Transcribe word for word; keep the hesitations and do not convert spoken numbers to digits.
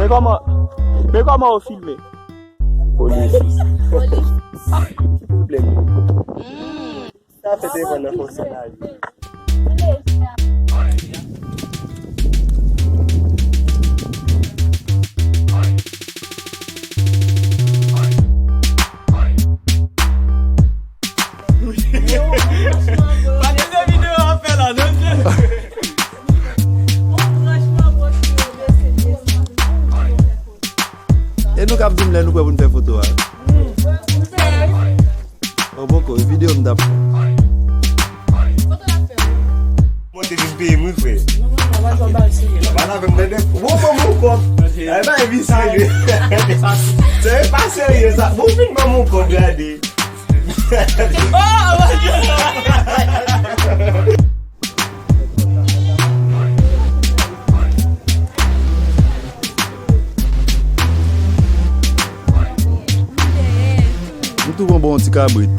Men kòman, men kòman yo filme? Polis. Ki pwoblèm? Sa fè telefòn nan fon sèl la. Pati de videyo an fè la, non, non. E nou k ap di m lè nou prè pou n fè foto a. Oh, poko, videyo m t ap fè. Monte vin peye m, wi, frè. Pale avè m, tande. Bon, bon, bon, kòb. Ay, bay vi serye. Se pa serye, sa. Bon, vin ban m yon kòb, gade. Oh, mon Dieu. M tou bon, bon, ti kabrit.